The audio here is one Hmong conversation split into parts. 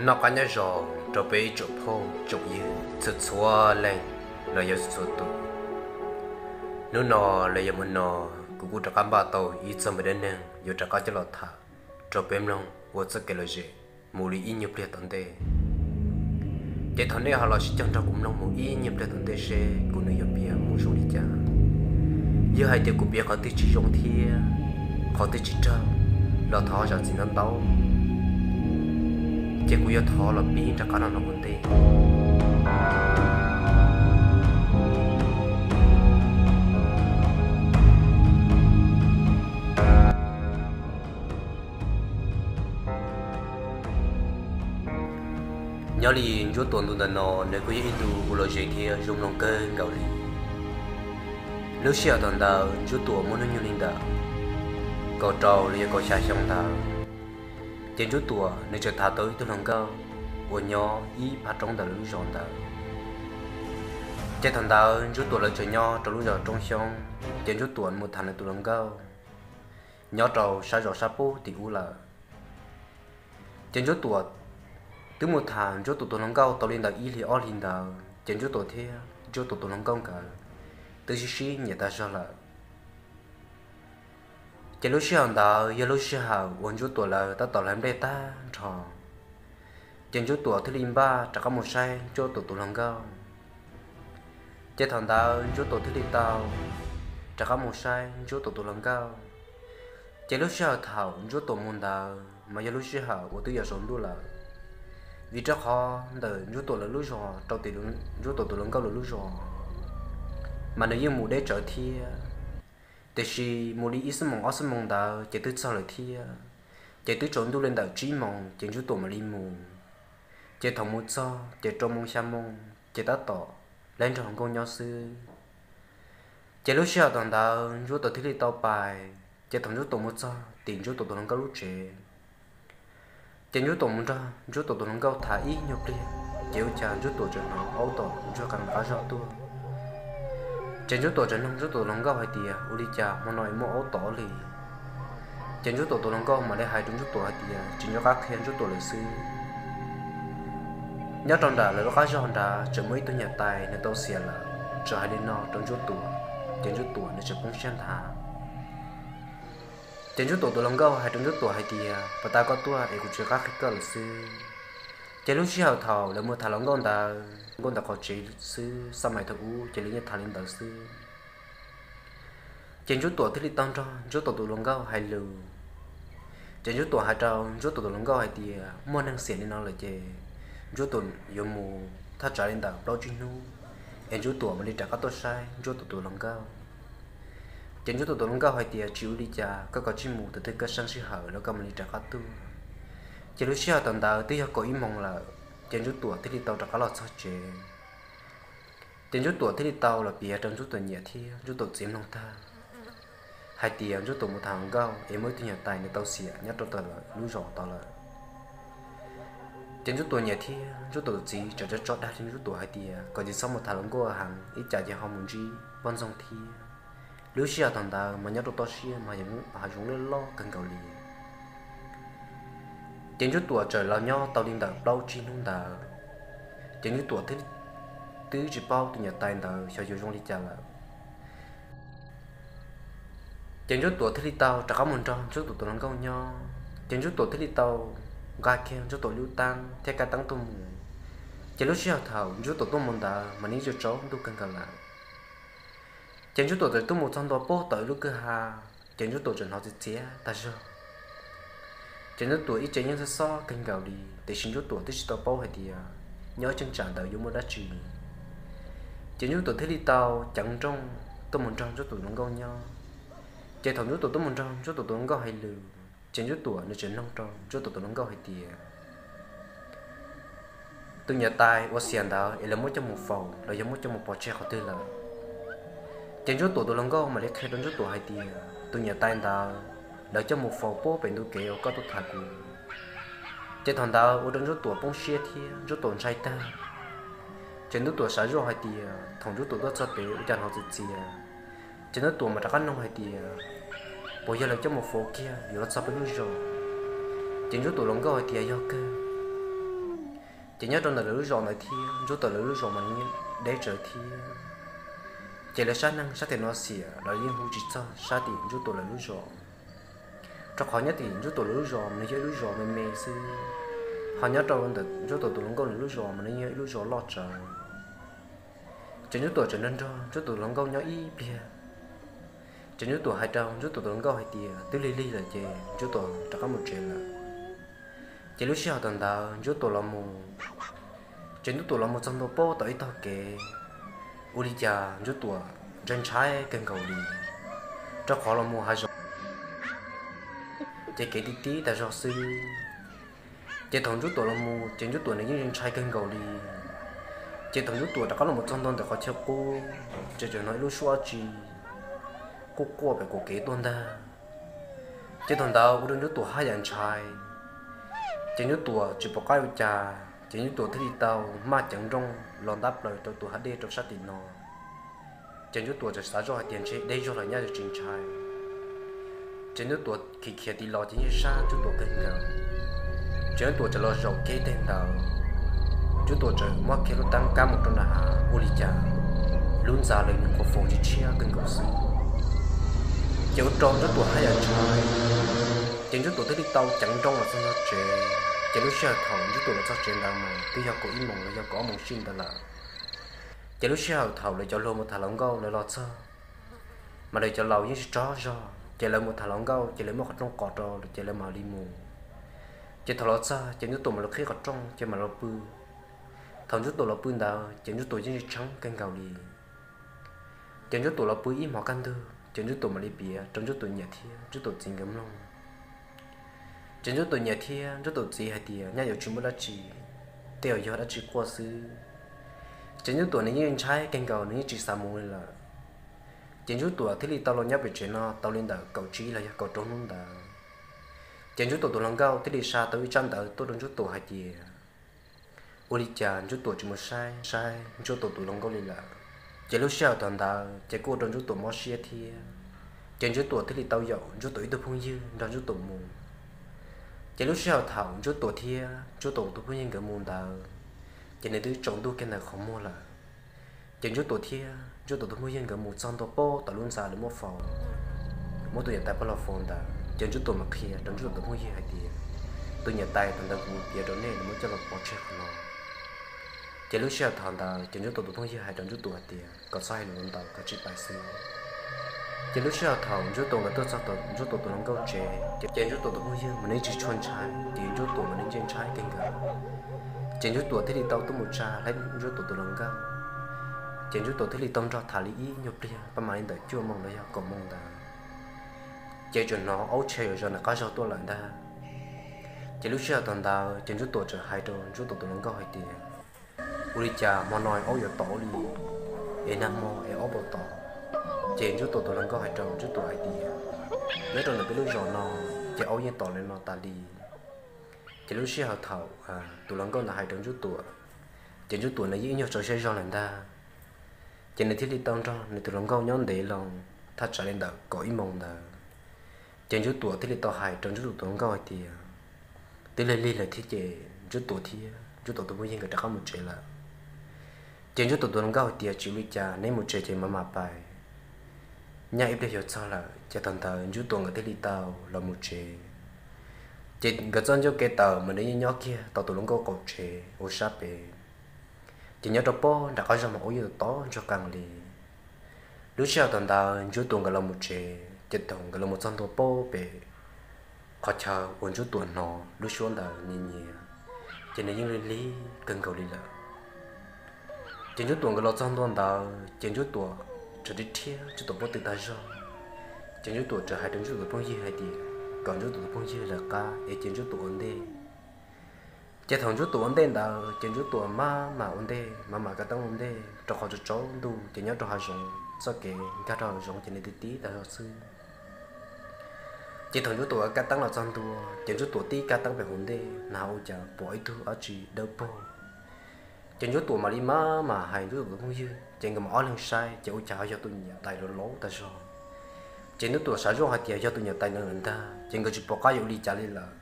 Noj qab nyob zoo rau peb ib tsoom phooj tsoom ywg txhua txhua leej los yog txhua tus. Hnub no los yog hmo no, kuv kuj rov qab npaj tau ib txog me dab neeg yuav rov qab coj los tham rau peb mloog ua txoj kev lom zem mus li ib nyuag pliag tom ntej. Ces thov nej ho los sib cog nrog kuv mloog mus ib nyuag pliag tom ntej seb kuv nws yuav piav mus zoo li cas. Yog hais tias kuv piav qhov twg tsis zoo thiab qhov twg tsis raug los thov zam txim ntau ntau. Ces kuv yuav thov los pib rov qab no no ua ntej. Nyob li Ntsuab Tuam ntu ntawm no nws kuj yog ib ntu uas lom zem thiab zoo mloog kawg nkaus li. Lub sij hawm thaum ntawd Ntsuab Tuam muaj hnub nyoog li ntawm kaum rau los yog kaum xya xyoo ntawd, ces Ntsuab Tuam nws tseem tham tau ib tug hluas nkauj uas nyob ib phab roob ntawm lawv lub zos ntawd. Ces thaum ntawd Ntsuab Tuam lawv tseem nyob rau lub zos Roob Xyoob, ces Ntsuab Tuam mus tham nws tus hluas nkauj nyob rau sab zos sab pub tim ub lawm. Ces Ntsuab Tuam twb mus tham Ntsuab Tuam tus hluas nkauj tau li ntawm ib hlis ob hlis ntawd, ces Ntsuab Tuam thiab Ntsuab Tuam tus hluas nkauj nkawd twb sib sib nyiam tag zog lawm. Ces lub sij hawm ntawd yog lub sij hawm uas Ntsuab Tuam lawv tab tom hlais nplej tag nrho, ces Ntsuab Tuam thiaj li npaj rov qab mus saib Ntsuab Tuam tus hluas nkauj. Ces thaum ntawd Ntsuab Tuam thiaj li tau rov qab mus saib Ntsuab Tuam tus hluas nkauj. Ces lub sij hawm thaum Ntsuab Tuam mus ntawd mas yog lub sij hawm uas twb yuav tsaus ntuj lawm, vim rau qhov ntawm Ntsuab Tuam lawv lub zos rau tim Ntsuab Tuam tus hluas nkauj lawv lub zos mas nws yeej mus deb tsawv thiab. Tiam sis mus li ib xuab moos ob xuab moos ntawd ces twb txog lawm thiab. Ces twb tsaus ntuj li ntawm tsib moos ces Ntsuab Tuam mam li mus. Ces thaum mus txog ces rau moos xya moos ces tab tom lab nrog hluas nkauj nyob xwb. Ces lub sij hawm thaum ntawd Ntsuab Tuam thiaj li tau pais. Ces thaum Ntsuab Tuam mus txog tim Ntsuab Tuam tus hluas nkauj lub tsev, ces Ntsuab Tuam mus nrog Ntsuab Tuam tus hluas nkauj tham ib nyuag pliag, ces ua cas Ntsuab Tuam tseem hnov aub tom ntsuag qab zog tuaj. Ces Ntsuab Tuam tseem nug Ntsuab Tuam tus hluas nkauj hais tias ua li cas hmo no es muaj aub tom li. Ces Ntsuab Tuam tus hluas nkauj mam li hais rau Ntsuab Tuam hais tias tsis nco qab qhia Ntsuab Tuam lawm xwb. Nyob rau nram lawv lub qab zog nrad tseem muaj ib tug niam tais nws tau xiam lawm, tseem hais li no rau Ntsuab Tuam, ces Ntsuab Tuam nws tseem poob siab nthav. Ces Ntsuab Tuam tus hluas nkauj hais rau Ntsuab Tuam hais tias puas tas koj tuaj es kuv tsis nco qab qhia koj lawm xwb. Ces lub sij hawm thaum lawv mus tham hluas nkauj ntawd, nkauj ntawd qhov tsev xwb, xab mais thaum ub ces lawv yeej tham li ntawd xwb. Ces Ntsuab Tuam thiaj li tau nrog Ntsuab Tuam tus hluas nkauj hais lus. Ces Ntsuab Tuam hais rau Ntsuab Tuam tus hluas nkauj hais tias muaj neeg xiam li no lawm ces Ntsuab Tuam yuav mus thaj tsam li ntawm plaub tsib hnub, es Ntsuab Tuam mam li rov qab tuaj saib Ntsuab Tuam tus hluas nkauj. Ces Ntsuab Tuam tus hluas nkauj hais tias tsis ua li cas, koj kav tsij mus, tus twg koj saib sij hawm los koj mam li rov qab tuaj. Ces lub sij hawm thaum ntawd twb yog kaum ib moos lawm, ces Ntsuab Tuam thiaj li tau rov qab los txog tsev. Ces Ntsuab Tuam thiaj li tau los piav rau Ntsuab Tuam niam thiab Ntsuab Tuam txiv mloog tag hais tias Ntsuab Tuam mus tham hluas nkauj es muaj ib tug niam tais nws tau xiam nyob rau tom lawv lub zos tod lawm. Ces Ntsuab Tuam niam thiab Ntsuab Tuam txiv tseem tso tso dag rau Ntsuab Tuam hais tias kom tsis txhob mus tham hluas nkauj heev, ib tsam ces ho mus ntsib poj ntxoog thiab. Lub sij hawm thaum ntawd mas nyob rau toj siab mas hav zoov loj loj kawg nkaus li. Ces Ntsuab Tuam txawm los nyob tau li ntawm plaub tsib hnub ntawd, ces Ntsuab Tuam twb tsis paub tus niam tais ntawd xyov yuav zoo li cas lawm. Ces Ntsuab Tuam thiaj li tau rov qab mus nrog Ntsuab Tuam tus hluas nkauj nyob. Ces Ntsuab Tuam thiaj li tau nqa kiag Ntsuab Tuam lub teeb thiab kab teeb tuaj mus. Ces lub sij hawm thaum Ntsuab Tuam tuaj mus ntawd mas nws yeej tsaus ntuj kawg nkaus lawm. Ces Ntsuab Tuam txawm tuaj mus txog ntua pem tom ib lub kwj ha, ces Ntsuab Tuam tseem hnov txiv txiav tag zog. Ces Ntsuab Tuam ib ce yeej xob xob kawg nkaus li, tiam sis Ntsuab Tuam twb tsis tau paub hais tias nyob ib cheeb tsam ntawd yuav muaj dab tsi. Ces Ntsuab Tuam thiaj li tau ceev nrooj tuaj mus nrog Ntsuab Tuam tus hluas nkauj nyob. Ces thaum Ntsuab Tuam tuaj mus nrog Ntsuab Tuam tus hluas nkauj hais lus, ces Ntsuab Tuam nws tseem nug rau Ntsuab Tuam tus hluas nkauj hais tias, tus niam tais uas xiam ntawd es lawv muab coj mus faus los yog muab coj mus pov tseg qhov twg lawm? Ces Ntsuab Tuam tus hluas nkauj mam li qhia rau Ntsuab Tuam hais tias tus niam tais ntawd lawv coj mus faus puag pem ntu kev uas koj tuaj tham kuv. Ces thaum ntawd ua rau Ntsuab Tuam poob siab thiab Ntsuab Tuam ntshai tag. Ces Ntsuab Tuam xav zoj hais tias thaum Ntsuab Tuam tuaj txog pem ua cas hnov txiv txiav. Ces Ntsuab Tuam mam rov qab nug hais tias, puas yog lawv coj mus faus kiag yuav los txog peb lub zos? Ces Ntsuab Tuam hluas nkauj hais tias yog kawg. Ces nyob rau ntawm lawv lub zos ntawd thiab Ntsuab Tuam lawv lub zos mas nws yeej deb tsawv thiab. Ces lawv sab neeg sab tim no xiam los yeej hu tsis txog sab tim Ntsuab Tuam lawv lub zos, rau qhov nyob tim Ntsuab Tuam lawv lub zos mas nws yog ib lub zos me me xwb, ho nyob rau ntawm Ntsuab Tuam tus hluas nkauj nws lub zos mas nws yog ib lub zos loj tsawv. Ces Ntsuab Tuam tseem nrog nrog Ntsuab Tuam tus hluas nkauj nyob ib pliag. Ces Ntsuab Tuam hais rau Ntsuab Tuam tus hluas nkauj hais tias twb lig lig lawm ces Ntsuab Tuam rov qab mus tsev lawm. Ces lub sij hawm thaum ntawd Ntsuab Tuam los mus, ces Ntsuab Tuam los mus txog ntua pab tom ib tog kev, ua li cas Ntsuab Tuam ntshai ntshai kawg nkaus li, rau qhov los mus hav zoov ces kev tib tib tas zog xwb. Ces thaum Ntsuab Tuam los mus ces Ntsuab Tuam nws yeej ntshai kawg nkaus li. Ces thaum Ntsuab Tuam rov qab los mus txog ntua ntawm qhov chaw qub, ces tseem hnov ib lub suab dab tsi quaj quaj pem qaum kev tuaj ntag. Ces thaum ntawd ua rau Ntsuab Tuam haj yam ntshai, ces Ntsuab Tuam tsis pom qab ua cas ces Ntsuab Tuam thiaj li tau maj ceev nrooj los ntab plaws rau tus hav dej rau sab tim no. Ces Ntsuab Tuam txawm xav zoj hais tias ntshe deb zog los nyab yuav tsis ntshai. Ces Ntsuab Tuam khiav khiav tis los ces yeej sab Ntsuab Tuam kawg nkaus. Ces Ntsuab Tuam txawm los zaum kiag ib teg ntawd, Ntsuab Tuam txawm muab kiag lub teeb kab mus rau nram hav, ua li cas lub ntxa lawv nyuam qhuav faus tshiab tshiab kawg nkaus xwb. Ces ua rau Ntsuab Tuam haj yam ntshai, ces Ntsuab Tuam thiaj li tau ceev nrooj los txog tsev. Ces lub sij hawm thaum Ntsuab Tuam los txog tsev ntawd mas twb yog kaum ib moos los yog kaum ob moos sij ntawd lawm. Ces lub sij hawm thaum lawv cov hluas mus tham hluas nkauj lawv los txog, mas lawv cov laus yeej tsis tsaug zog, ces lawv mus tham hluas nkauj ces lawv muab qhov rooj qos rau ces lawv mam li mus. Ces thaum los txog ces Ntsuab Tuam mam li qhib qhov rooj ces mam los pw. Thaum Ntsuab Tuam los pw ntawd ces Ntsuab Tuam yeej tsis tshee kawg nkaus li. Ces Ntsuab Tuam los pw ib hmos kaj ntug ces Ntsuab Tuam mam li piav rau Ntsuab Tuam niam thiab Ntsuab Tuam txiv nkawd mloog. Ces Ntsuab Tuam niam thiab Ntsuab Tuam txiv hais tias nyaj yuav tsis muaj dab tsi, tej zaum yog dab tsi quaj xwb. Ces Ntsuab Tuam nws yeej ntshai kawg nkaus nws yeej tsis xav mus li lawm. Ces Ntsuab Tuam thiaj li tau los nyob pem tsev no tau li ntawm kaum tsib los yog kaum rau hnub ntawd. Ces Ntsuab Tuam tus hluas nkauj thiaj li xa tau ib tsab ntawv tuaj rau Ntsuab Tuam hais tias ua li cas Ntsuab Tuam tsis mus saib saib Ntsuab Tuam tus hluas nkauj li lawm. Ces lub sij hawm thaum ntawd ces kuj ua rau Ntsuab Tuam mob siab thiab. Ces Ntsuab Tuam thiaj li tau yaum Ntsuab Tuam ib tug phooj ywg nrog Ntsuab Tuam mus. Ces lub sij hawm thaum Ntsuab Tuam thiab Ntsuab Tuam tus phooj ywg nkawd mus ntawd, ces nws twb tsaus ntuj kiag ntawm qhov muag lawm. Ces Ntsuab Tuam thiab Ntsuab Tuam tus phooj ywg nkawd mus txog ntua pab tom lub ntxa lawv muab faus, muab tus niam tais pab los faus ntawd, ces Ntsuab Tuam mam qhia rau Ntsuab Tuam tus phooj ywg hais tias tus niam tais thaum ntawd kuv mus piav rau nej, nws muab coj los pov tseg qhov no. Ces lub sij hawm thaum ntawd ces Ntsuab Tuam tus phooj ywg hais rau Ntsuab Tuam hais tias kom txhob hais lus ntau, kom tsis pais xwb. Ces lub sij hawm thaum Ntsuab Tuam nkawd tuaj txog tom Ntsuab Tuam tus hluas nkauj tsev, ces Ntsuab Tuam tus phooj ywg mas nws tsis tshua ntshai, ces Ntsuab Tuam mas nws ntshai ntshai kawg nkaus. Ces Ntsuab Tuam thiaj li tau tuaj mus tsa hleb Ntsuab Tuam tus hluas nkauj. Ces Ntsuab Tuam thiaj li tau nrog tham li ib nyuag pliag, pab mam li ntawm cuaj moos los yog kaum moos ntawd, ces txawm hnov aub tshe zom zaws nram qab zog tuaj lawm ntag. Ces lub sij hawm thaum ntawd ces Ntsuab Tuam txawm hais rau Ntsuab Tuam tus hluas nkauj hais tias ua li cas hmo no aub yuav tom li, es nag hmo es aub puas tom? Ces Ntsuab Tuam tus hluas nkauj hais rau Ntsuab Tuam hais tias nyob rau ntawm peb lub zos no ces aub yeej tom li no tas li. Ces lub sij hawm thaum tus hluas nkauj ntawd hais rau Ntsuab Tuam, ces Ntsuab Tuam nws yeej ib nyuag tsaus siab zog lawm ntag. Ces nws thiaj li tau nrog nws tus hluas nkauj nyob ntev loo, thaj tsam li ntawm kaum ib moos ntawd. Ces Ntsuab Tuam thiaj li tau hais rau Ntsuab Tuam tus hluas nkauj hais tias twb lig lig lawm thiab ces Ntsuab Tuam thiab Ntsuab Tuam tus phooj ywg nkawd rov qab mus tsev lawm. Ces Ntsuab Tuam tus hluas nkauj hais tias tsis ua li cas, neb mus tsev ces mam mam pais, nyaj ib pliag yuav txog lawm. Ces thaum ntawd Ntsuab Tuam nkawd thiaj li tau los mus tsev. Ces nkawd txoj ncauj kev tawm mas nws yeej nyob kiag tau tus hluas nkauj qaum tsev ua sab pem. Ces nyob rau pab nram qab zog mas ua yeej tom ntsuag qees li. Lub sij hawm thaum ntawd Ntsuab Tuam nkawd los mus tsev, ces thaum nkawd los mus txog ntua pab pem qhov chaw uas Ntsuab Tuam hnov lub suab ntawd nyias nyias, ces nws yeej lig lig kawg nkaus li lawm. Ces Ntsuab Tuam nkawd los txog ntua ntawd ces Ntsuab Tuam txawm rhiab rhiab Ntsuab Tuam pob tw tag zog. Ces Ntsuab Tuam txawm hais rau Ntsuab Tuam phooj ywg hais tias kom Ntsuab Tuam phooj ywg lawv qab es cia Ntsuab Tuam ua ntej. Ces thaum Ntsuab Tuam ua ntej ntawd ces Ntsuab Tuam maj mam ua ntej, maj mam kab teeb ua ntej rau qhov tsaus tsaus ntuj ces nyob rau hav zoov txoj kev nkag rau hav zoov ces nws tib tib tag zog xwb. Ces thaum Ntsuab Tuam kab teeb los txog ntua ces Ntsuab Tuam tib kab teeb pem hauv ntej na ua cas pom ib tug dab tsi dawb paug. Ces Ntsuab Tuam mam li maj mam hais Ntsuab Tuam tus phooj ywg ces nkawd mam ob leeg saib ces ua cas ho yog tus niam tais laus laus tag zog. Ces Ntsuab Tuam xav zoj hais tias yog tus niam tais ntawd lawm ntag ces nkawd tsis pom qab yuav ua li cas li lawm.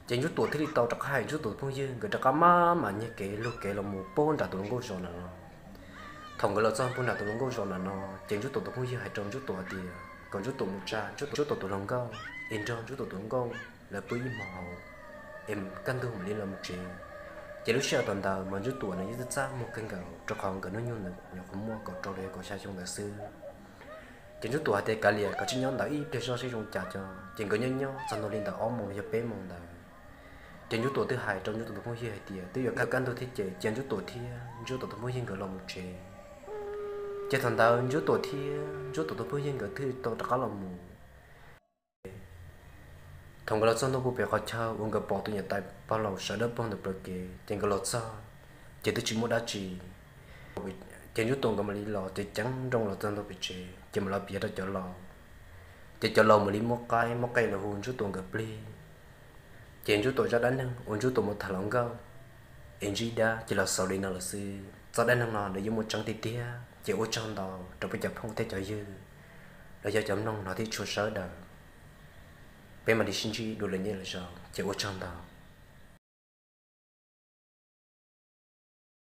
Ces Ntsuab Tuam thiaj li tau rov qab hais Ntsuab Tuam tus phooj ywg, nkawd rov qab maj mam nyiag kev luag kev los mus puag nram tus hluas nkauj zos ntawm no. Thaum nkawd los txog puag nram tus hluas nkauj zos ntawm no, ces Ntsuab Tuam tus phooj ywg hais rau Ntsuab Tuam hais tias kom Ntsuab Tuam mus tsa Ntsuab Tuam tus hluas nkauj, es nrog Ntsuab Tuam tus hluas nkauj lawv pw ib hmos hauv, es kaj ntug mam li los mus tsev. Ces lub sij hawm thaum ntawd mas Ntsuab Tuam nws yeej txaj txaj muag kawg nkaus, rau qhov nkawd hnub nyoog ntawd nyuam qhuav muaj kaum rau los yog kaum xya xyoo ntawd xwb. Ces Ntsuab Tuam hais tias kav liam, koj tsis nyob ntawd ib pliag zoj seb zoo cas tso. Ces nkawd nyob nyob txog ntua li ntawm ob moos los yog peb moos ntawd, ces Ntsuab Tuam twb hais rau Ntsuab Tuam tus phooj ywg hais tias twb yuav kaj kaj ntug thiab ces cia Ntsuab Tuam thiab Ntsuab Tuam tus phooj ywg nkawd los mus tsev. Ces thaum ntawd Ntsuab Tuam thiab Ntsuab Tuam tus phooj ywg nkawd thiaj tau rov qab los mus. Thaum nkawd los txog ntua puag pem qhov chaw uas nkawd pom tus niam tais pog laus sawv dawb paug ntawm plawv kev, ces nkawd los txog, ces twb tsis muaj dab tsi. Ces Ntsuab Tuam nkawd mam li los, ces ceev nrooj los txog ntua pem tsev, ces mam los piav rau cov laus. Ces cov laus mam li muab qaib muab qe los hu Ntsuab Tuam nkawd plig. Ces Ntsuab Tuam zaj dab neeg uas Ntsuab Tuam mus tham hluas nkauj es ntsib dab, ces los xaus li no lawm xwb. Txoj dab neeg no nws yeej muaj tseeb tiag tiag, ces ua tsaug ntau rau peb cov phooj thiab cov ywg, los yog cov mloog no thiab txhua sawv daws. Peb mam li sib ntsib dua lwm zaus, ces ua tsaug ntau.